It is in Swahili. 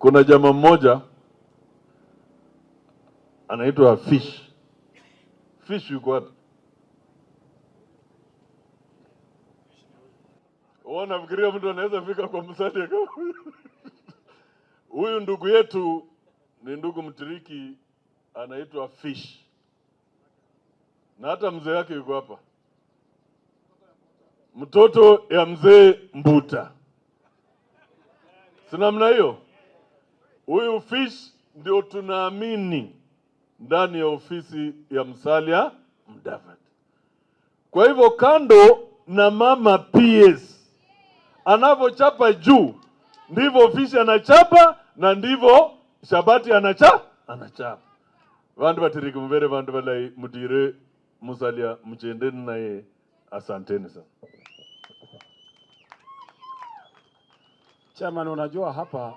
Kuna jamaa mmoja anaitwa Fish. Fish yuko wapi? Wewe unafikiria mtu anaweza fika kwa Musalia kama huyu? Huyu ndugu yetu ni ndugu Mtiriki, anaitwa Fish, na hata mzee wake yuko hapa, mtoto ya mzee Mbuta, si namna hiyo? Huyu Fish ndio tunaamini ndani ya ofisi ya Musalia Mudavadi. Kwa hivyo kando na mama PS anavyochapa juu, ndivyo Fish anachapa na ndivyo Shabati anachapa. Vandu vatiriki muvere vandu valai mutire Musalia mchendeni naye, asanteni sana. Chairman, unajua hapa